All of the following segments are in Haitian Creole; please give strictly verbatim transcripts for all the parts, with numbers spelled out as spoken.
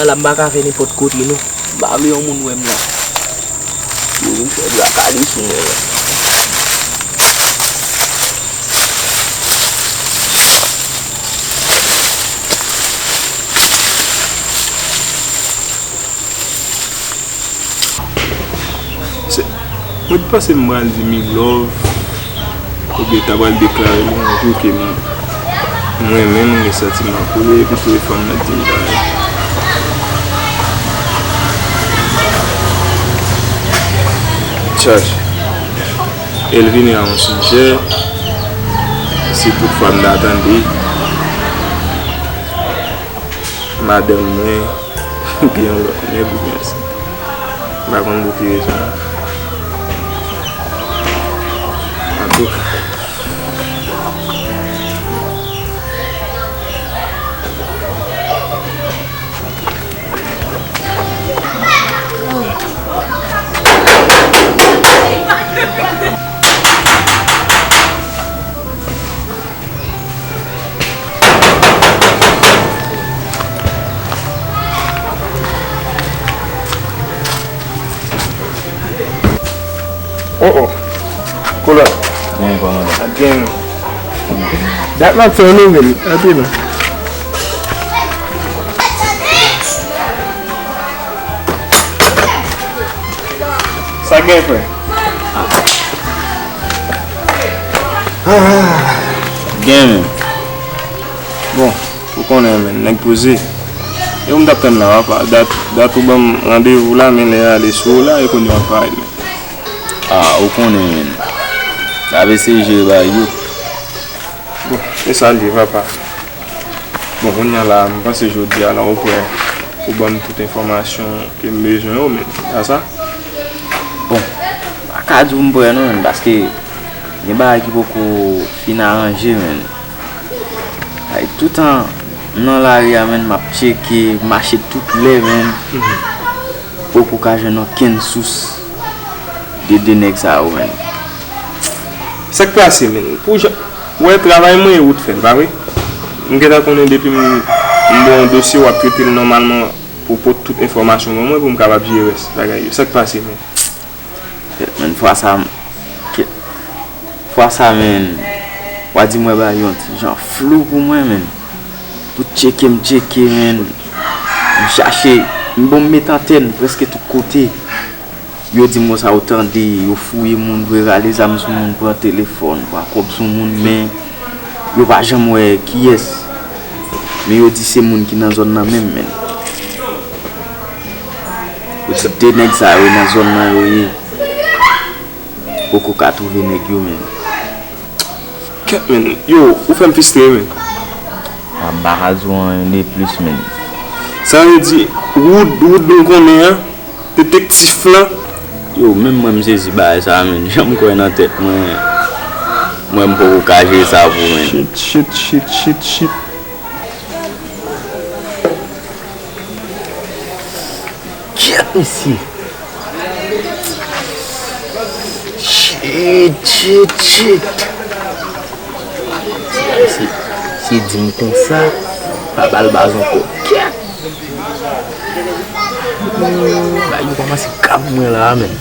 La, m pa ka fè nenpòt kote, non. M pa vle yon moun wè m la. Yo vin fè brakade sou mwen la. Se, mwen te panse m pral di mi love, oubyen ta pral deklare l yon jou ke m, m renmen l, m gen santiman pou li, epi tou e fanm nan di m bagay. Chach. E l vini a yon sijè, si toutfwa m ta tande, madanm mwen gen yon lòt nèg oubyen sa. M pa konn pou ki rezon. Antouka. Oh, oh. Kola. Gen kòmandan. Gen. Dat m ap fè w leve m. Antre non. Sa gen, frè? Gen, men. Bon, ou konnen, men, nèg poze. E ou m t ap tann la, papa. Dat, dat ou ban m randevou la, men lè a ale sou ou la, e kounye a w ap parèt, men. Ah, ou konnen, men. Sa vle se jere bagay yo. Bon, e sa l ye, papa. Bon, kounye a la, m panse jodi a la, ou prè pou ban m tout enfòmasyon ke m bezwen yo, men, a sa? Bon, m pa ka di w m prè non, men, paske gen bagay ki poko fin aranje, men. Ay, toutan m nan lari a, men, m ap tcheke, mache tout lè, men. Poko ka jwenn okenn sous de de nèg sa yo, men. Sa k pase, men? Pou jan, ou wè travay mwen e ou t fè l, pa vre? M gentan konnen depi m, m ba w yon dosye, w ap trete l nòmalman pou w pote tout enfòmasyon ban mwen pou m kapab jere rès bagay yo. Sa k pase, men? Kèt, men, fwa sa, m, kèt, fwa sa, men, w a di m wè bagay yon ti jan flou pou mwen, men. Pou tcheke, m tcheke, men. M chache, m bon, m met antèn prèske tout kote. Yo di m konsa, yo tande, yo fouye moun vre, rale zam sou moun, pran telefòn, pran kòb sou moun, men yo pa janm wè kiyès. Men yo di se moun ki nan zòn nan menm, men. Yo di de nèg sa yo nan zòn nan yo ye. Poko ka twouve nèg yo, men. Kèt, men. Yo, ou fè m fistre, men. A, m pa ka di w anyen de plis, men. Sa vle di, Wood, Wood nou konnen an, detektif lan. Yo, menm mwen m sezi bagay sa, men. Jan m kwè nan tèt mwen, mwen m poko ka jere sa pou, men. Shit, shit, shit, shit, shit. Kèt, mesye. Shit, shit, shit. Si, si di m konsa, pa ba l baz ankò. Kèt. Bagay yo kòmanse kab mwen la, men.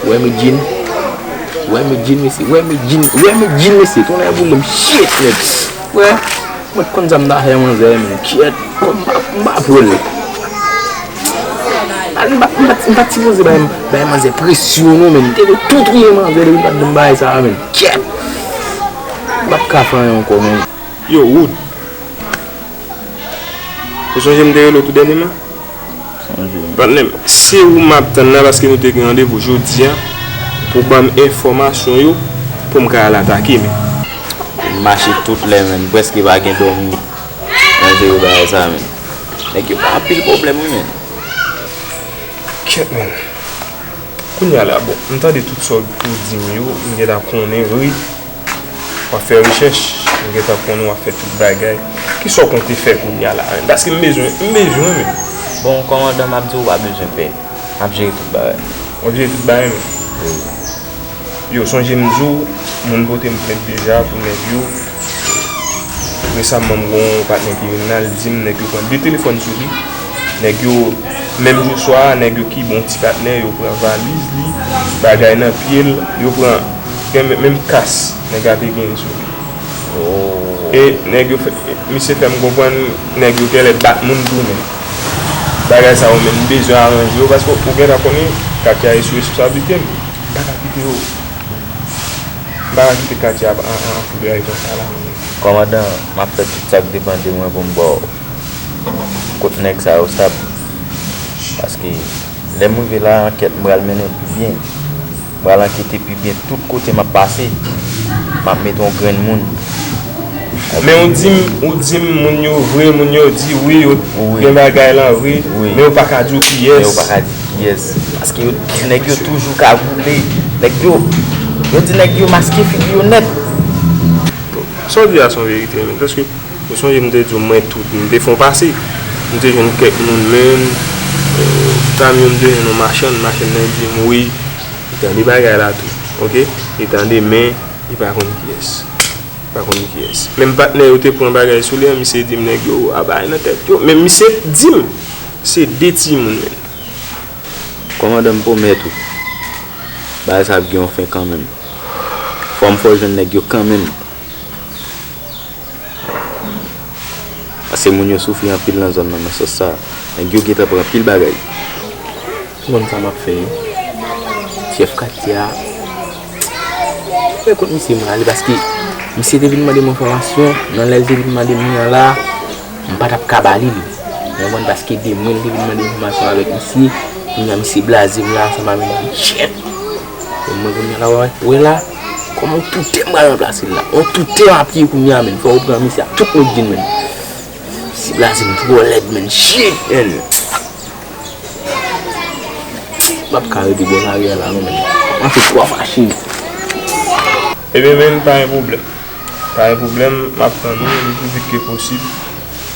Wè Medjine. Wè Medjine, mesye. Wè Medjine. Wè Medjine, mesye. Tonnè boule m. Shit, nèg. Wè. Mwen t konn sa m ta fè manzè, men. Kyèt. M pa, m pa pran l. M pa, m pa, m pa t sipoze bay, bay manzè presyon, non, men. M te vle tou touye manzè depi l pa t janm bay sa, men. Kyèt. M pa t ka fè anyen ankò, non. Yo, Wood. Ou sonje m te rele w tou dènyèman? Sonje. Patnè m, se ou m ap tann la paske nou te gen randevou jodi a pou ban m enfòmasyon yo pou m ka al atake, men. M mache tout lè, men, m prèske pa gen dòmi nan jere bagay sa, men. Nèg yo ba anpil pwoblèm, wi, men. Kèt, men. Kounye a la, bon, m tande tout sa w di m yo, m gentan konnen vre. W ap fè rechèch, m gentan konnen w ap fè tout bagay. Kisa w konte fè kounye a la, menm? Paske m bezwen, m bezwen, menm. Bon, kòmandan, m ap di w, w pa bezwen pè. M ap jere tout bagay. W ap jere tout bagay, menm? Wi. Yo, sonje m di w, moun pote m plent deja pou nèg yo. Resaman, m gen yon patnè ki vin la, l di m nèg yo pran de telefòn sou li. Nèg yo, menm jou swa a, nèg yo kibe yon ti patnè, yo pran valiz li, bagay nan pye l, yo pran gen menm, menm kas nèg la te genyen sou li. E nèg yo fè, misye fè m konprann, nèg yo genlè bat moun tou, men bagay sa yo menm, m bezwen aranje yo, paske ou gentan konnen Katia e sou responsablite m. M pa ka kite yo, m pa ka kite Katia an, an, an foudray konsa la. Kòmandan, m ap fè tout sa k depann de mwen pou m ba w kot nèg sa yo stab. Paske lè m rive la, ankèt m pral mennen pi byen. M pral ankete pi byen tout kote m ap pase. M ap mete yon grenn moun. Men ou di m, ou di m moun yo vre, moun yo di wi, yo gen bagay lan vre, men yo pa ka di w kiyès. Men yo pa ka di kiyès. Paske yo, nèg yo toujou ka boule. Nèg yo, yo di nèg yo maske figi yo nèt. Sa w di a se yon verite, men. Paske ou sonje m te di w, mwen tou, m te fè yon pase. M te jwenn kèk moun, men, e, pami yo m te jwenn yon machann, machann nan di m, wi, li tande bagay la tou, oke? Li tande, men li pa konn kiyès. Li pa konn kiyès. Menm patnè yo te pran bagay sou li an, misye di m nèg yo a bagay nan tèt yo. Men misye di m, se de timoun, men. Kòmandan, m pwomèt ou, bagay sa ap gen yon fen kanmenm. Fò m fè w jwenn nèg yo kanmenm. Paske moun yo soufri anpil nan zòn nan, nan sans sa. Nèg yo gentan pran anpil bagay. Ou konn sa m ap fè wi. Chèf katye a, men kot misye m prale, paske misye te vin mande m enfòmasyon, nan lè l te vin mande m li an la, m pa t ap ka ba li li. Ou konprann, paske de mwen l te vin mande enfòmasyon avèk misye, kounye a misye blaze m la, ansanm avèk yon chèf. E mwen kounye a la, w wè la, kòman w toute m pral ranplase l la? W toute m ap ye kounye a, menn. Fò w pran misye ak tout medjin, menn. Misye blaze m twò lèd, menn. Shit, menn. M p ap ka rete bò lari a la, non, menn. Mwen fè twò fache. Ebyen, menn, pa gen pwoblèm. Pa gen pwoblèm, m ap tann ou, le pli vit ke posib.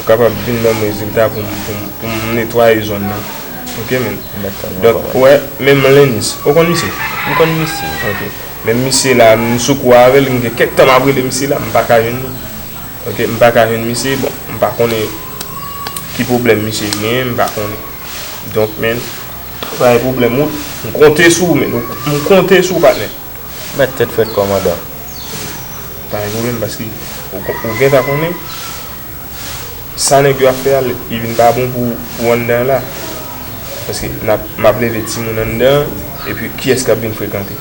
Ou kapab vin ban m rezilta pou m, pou m, pou m netwaye zòn nan. Oke, menn. Donk, ou wè, menm Lens, ou konn misye? M konn misye. Oke. Menm misye la, m sou kou avè l, m gen kèk tan m ap rele misye la, m pa ka jwenn li. Oke, m pa ka jwenn misye, bon, m pa konnen ki pwoblèm misye genyen, m pa konnen. Donk, menn, pa gen pwoblèm, ou, m konte sou ou, menn, m konte sou ou, patnè. Mèt tèt frèt kòmandan. Pa gen pwoblèm, paske ou, ou gentan konnen. Sa nèg yo ap fè a, li vin pa bon pou, pou anndan an la. Paske n ap, m ap leve timoun anndan an, epi kiyès k ap vin frekante?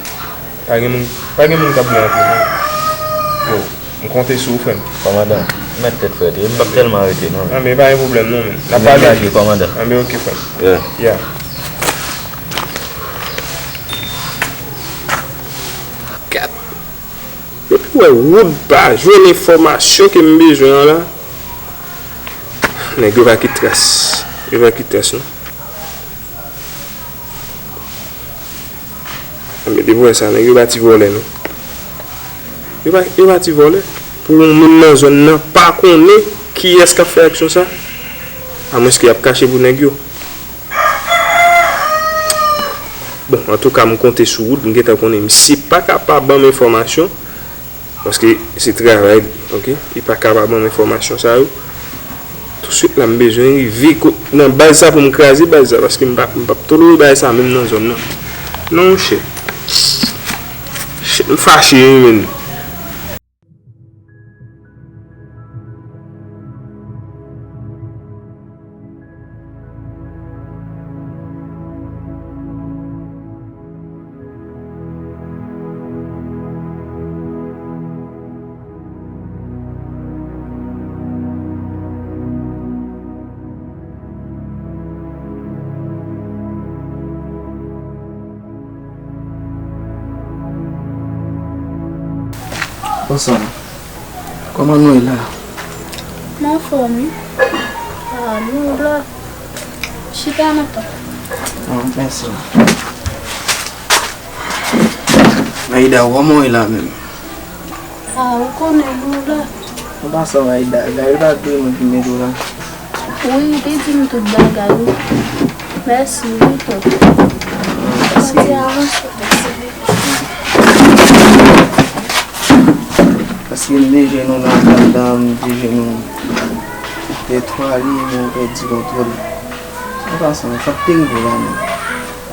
Pa gen moun, pa gen moun k ap vin antre, non. Yo, m konte sou ou, frè m. Kòmandan, mèt tèt frèt, m p ap tèlman rete, non. Anben, pa gen pwoblèm, non, men. N ap pale. Lage, kòmandan. Anben, oke, frè m. Yeah. Yeah. Kat. Depi w wè Wood pa jwenn enfòmasyon ke m bezwen an la, nèg yo pa kite tras. Yo pa kite tras, non. Men depi w wè sa, nèg yo pa ti vòlè, non. Yo pa, yo pa ti vòlè. Pou yon moun nan zòn nan pa konnen kiyès k ap fè aksyon sa, amwenske y ap kache pou nèg yo. Bon, antouka, m konte sou Wood, m gentan konnen misye pa ka pa ban m enfòmasyon, paske se travay li, oke? Li pa ka pa ban m enfòmasyon sa yo. Tousuit la, m bezwen rive ko-, nan baz sa pou m kraze baz sa, paske m pa, m p ap tolere bagay sa menm nan zòn nan. Non, monchè. Shit, m fache, wi, menn. Ansanm. Kòman nou ye la? M anfòm, wi. Ah, nou la. Chita nan tan. Ah, mèsi. Aida, kòman w ye la menm? Ah, ou konnen nou la. An pasan, Aida, Gaël pa t vle mwen vin ede w la? Wi, li te di m tout bagay, wi. Mèsi, wi, tonton. Mèsi. Mèsi, avanse. Mèsi. Gen de jenou nan kay la, m di jenou m te twale, men m pèdi kontwòl. An pasan, sa k te rive la menm?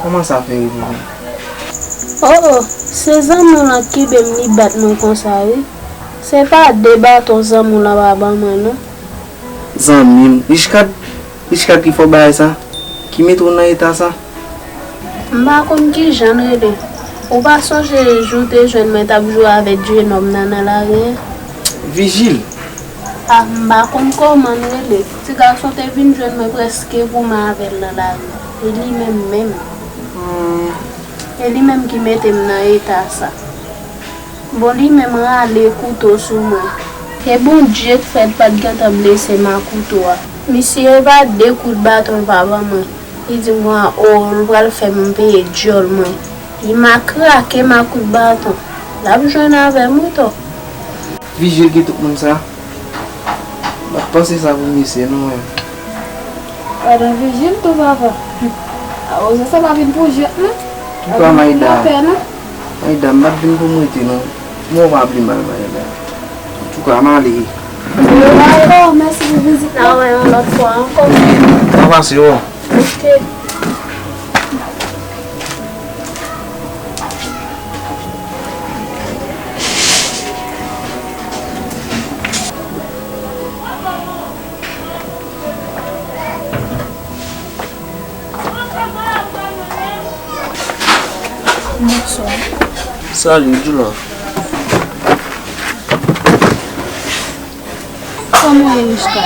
Kòman sa fè rive la? Oh, oh, se zanmi w lan k kenbe m, li bat mwen konsa, wi. Se pa de baton zanmi w lan pa ban mwen, non. Zanmi m? Richecad? Richecad ki fè w bagay sa? Ki mete w nan eta sa? M pa konn kijan l rele. Ou pa sonje jou w te jwenn mwen t ap jwe avèk jenòm nan nan lari an? Vijil. Ah, m pa konn kòman l rele. Ti gason te vin jwenn mwen prèske goumen avè l nan lari. E li menm menm. Hmm. E li menm ki mete m nan eta sa. Bon, li menm rale kouto sou mwen. E Bondye k fè l pa t gentan blese m ak kouto a. Misye e pa de kout baton l pa ban mwen. Li di m konsa, o, l pral fè m peye dyòl mwen. Li makrake m ak kout baton. L ap jwenn avè m wi, to. Vijil ki tout moun sa? M pa t panse sa pou misye, non, menm. Madan Vijil tou, papa. Awoze sa pa vin pou jwèt, non. Antouka, Maïda. Maïda, m pa t vin pou m rete, non. Mwen pa pli mal, Maïda. Antouka, m ale. Dakò, mèsi pou vizit la. N a wè yon lòt fwa ankò. Sa pase, wi. Ok. Bonswa. Salut, Djoula. Kòman w ye, Richecad?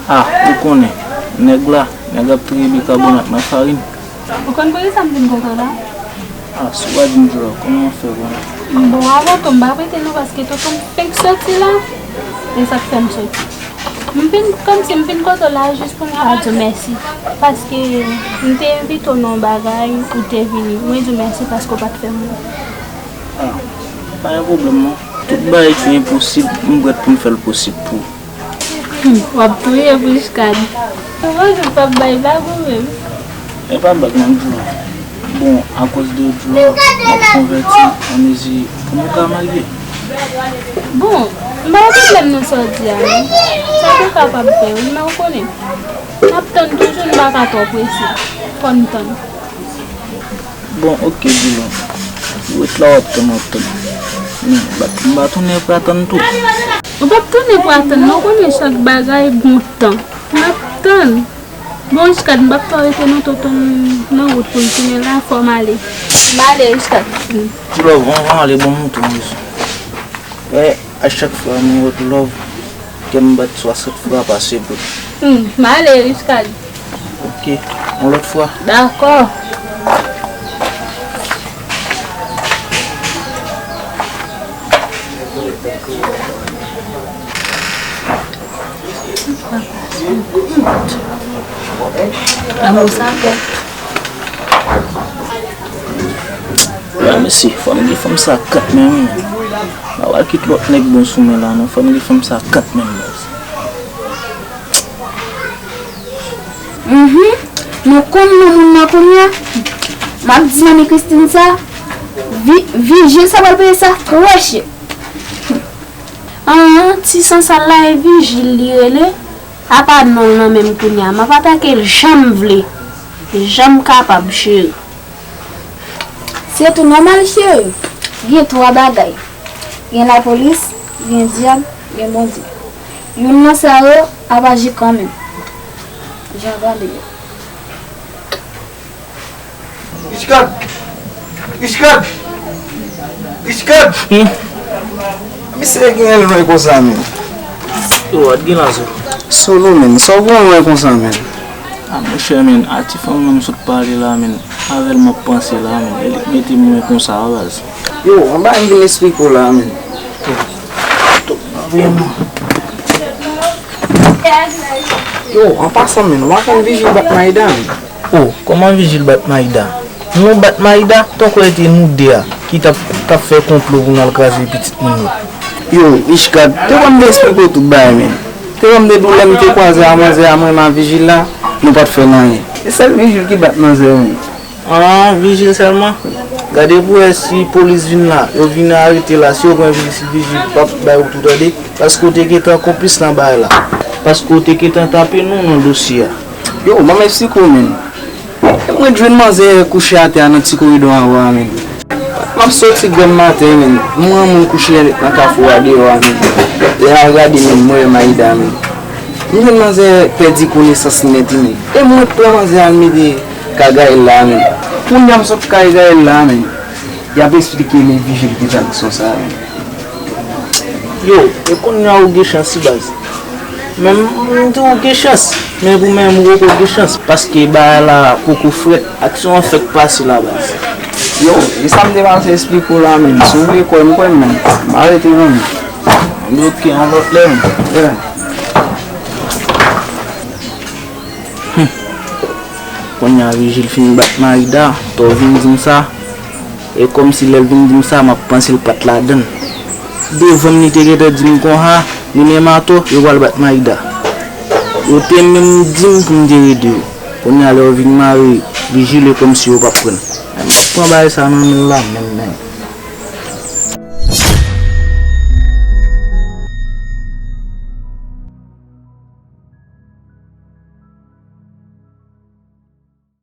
Ah, ou konnen, nèg la, nèg ap triye bikabonat nan farin. Ou konn poukisa m vin kote w la? Ah, si w pa di m, Djoula, kòman w fè konnen? Bon, avan tou, m pa prete non, paske tonton m fenk soti la, e sa k fè m soti. M vin, kòmsi m vin kote w la jis pou m ka di w mèsi, paske m te envite w nan yon bagay, ou te vini. Mwen di w mèsi paske w pa t fè m wont. Ah, pa gen pwoblèm non. Tout bagay ki enposib, m prèt pou m fè l posib pou ou. Hmm, w ap touye m, Richecad. Ou panse m p ap bay blag ou menm? E pa blag non, Djoula. Bon, akoz de Djoula, m ap konvèti an mezi pou nou ka marye. Bon, m pa gen pwoblèm nan sa w di a non. Sa te kapab fè wi, men ou konnen. N ap tann toujou, n pa ka twò prese. Fò n tann. Bon, ok, Djoula. Ou ret la, w ap tann, w ap tann. Men, bat, m pa tounen pou atann tou. Ou p ap tounen pou atann non, ou konnen chak bagay gon tan. N ap tann. Bon, Richecad, m p ap twò rete non, tonton m nan wout pou l tounen la, fò m ale. M ale, Richecad. Ti love, anvan ale, ban m montre w yon rezon. Wè, a chak fwa mwen wè love, kè m bat swasant fwa pase pou li. Hmm, m ale, Richecad. Ok, yon lòt fwa. Dakò. Lanmou sa fè. Granmesi, fò m gen fanm sa kat men wi. M pa pral kite lòt nèg bon sou mwen la non. Fò m gen fanm sa kat men baz. Mhm. Nou konn non moun nan kounye a. M ap di manmi Christine sa. Vi, Vijil sa pral peye sa twò chè. An, ti sansal la e Vijil li rele. Apa non l nan men m kounye a, m ap atake l jan m vle, jan m kapab, cheri. Se tou nòmal, cheri. Gen twa bagay. Gen lapolis, gen dyab, gen Bondye. Youn nan sa yo ap aji kanmenm. Jan w gade yo. Richecad! Richecad! Richecad! Hmm? Misye gen lwen konsa, men. Yo, w a t gen lazo. Solo, men. Sa w gen lwen konsa, men? A, monchè, men. A ti fanm nan m sot pale la, men. Avè l m ap panse la, men. E li k mete m lwen konsa, a baz. Yo, anba m vin esplike w la, men. Yo, an pasan, men. W a konn Vijil bat Maïda, men. Oh, kòman Vijil bat Maïda? Nou bat Maïda? Tankou e te nou de a ki t ap, t ap fè konplo pou n al kraze pitit moun yo. Yo, Richecad, te ban m te esplike w tout bagay, men. Te ban m te di w lè m te kwaze a manzè a, mwen menm a Vijil la, nou pa t fè l anyen. Se sèl Vijil ki bat manzè, men. Ah, Vijil sèlman? Gade pou wè si polis vin la, yo vin arete la, si yo pran Vijil, Vijil p ap bay ou tou tande, paske w te gentan konplis nan bagay la. Paske w te gentan tape non nan dosye a. Yo, ban m eksplike w, menn. E mwen t jwenn manzè kouche atè a nan ti koridò anwo a, menn. M ap soti granm maten, menn. M wè yon moun kouche nan kafou a deyò a, menn. Lè m ap gade, menn, m wè Maïda, menn. M jwenn manzè pèdi konesans li nèt, wi, menn. E mwen t pran manzè al mete kay Gaël la, menn. Kounye a m sot kay Gaël la, menn. Y ap eksplike, men Vijil ki tranzaksyon sa a, menn. Yo, e kounye a ou gen chans wi baz. Men m di w gen chans, men pou menm ou poko gen chans, paske bagay la poko frèt, aksyon an fèk pase la baz. Yo, e sa m te pase eksplike w la, menn. Si w vle kwè m, kwè m, menn. M arete, menn. M di oke yon lòt lè, menn. Yeah. Kounye a Vijil fin bat Maïda, atò w vin di m sa. E kòmsi lè l vin di m sa, m ap panse l pa t ladann. Devan m li te gentan di m konsa, li menm atò, yo pral bat Maïda. Yo te menm di m pou m te rete yo. Kounye a lè yo vin mare Vijil e kòmsi yo p ap pran. Men m ap pran bagay sa nan men l la menm, menm.